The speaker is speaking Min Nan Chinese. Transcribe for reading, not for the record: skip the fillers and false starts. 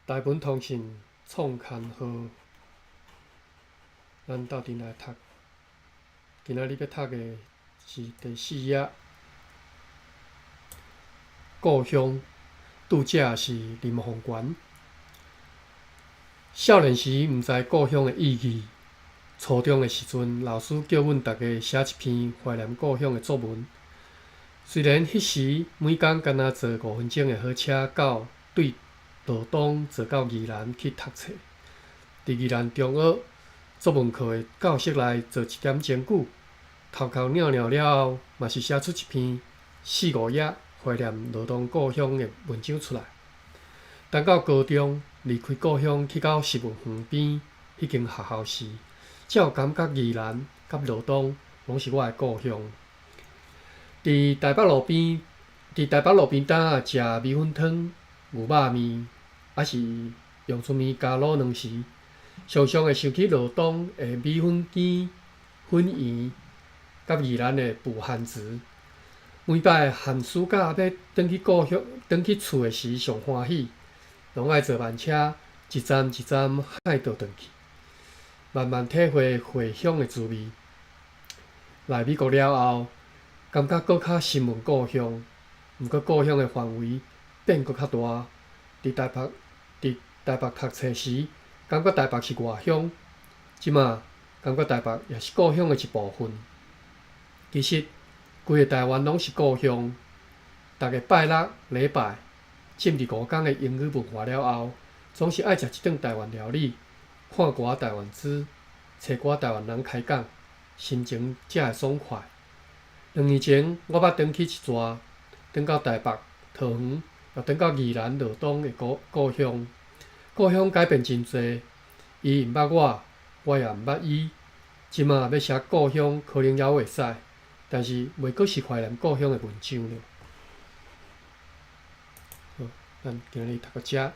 台文通信創刊號，咱鬥陣來讀。今仔日欲讀的是第四頁。故鄉，著者是林鳳權。少年時毋知故鄉的意義，初中的時陣，老師叫阮逐家寫一篇懷念故鄉的作文。雖然彼時每工干焦坐5分鐘的火車到對羅東坐到宜蘭去讀冊，佇宜蘭中學作文課的教室內坐一點鐘久，哭哭尿尿了後，嘛是寫出一篇四五頁懷念羅東故鄉的文章出來。等到高中離開故鄉去到實文園邊彼間學校時，才有感覺宜蘭佮羅東攏是我的故鄉。佇台北路邊，佇台北路邊攤仔食米粉湯、牛肉麵，抑是陽春麵加滷卵時，常常會想起羅東的米粉羹、粉圓，佮宜蘭的捕番薯。每擺寒暑假欲轉去故鄉、轉去厝的時，上歡喜，攏愛坐慢車，一站一站駛倒轉去，慢慢體會回鄉的滋味。來美國了後，感覺閣較深問故鄉，毋過故鄉的範圍變閣較大。佇台北讀冊時，感覺台北是外鄉，這馬感覺台北也是故鄉的一部分。其實，規個台灣攏是故鄉。逐个拜六禮拜浸佇5工的英語文化了後，總是愛食一頓台灣料理，看寡台灣書，揣寡台灣人開講，心情才會爽快。2年前，我捌轉去一逝，轉到台北、桃園，也轉到宜蘭羅東的故鄉。故鄉改變真濟，伊毋捌我，我也毋捌伊。這馬欲寫故鄉可能猶會使，但是袂閣是懷念故鄉的文章了。好，咱今仔日讀到遮。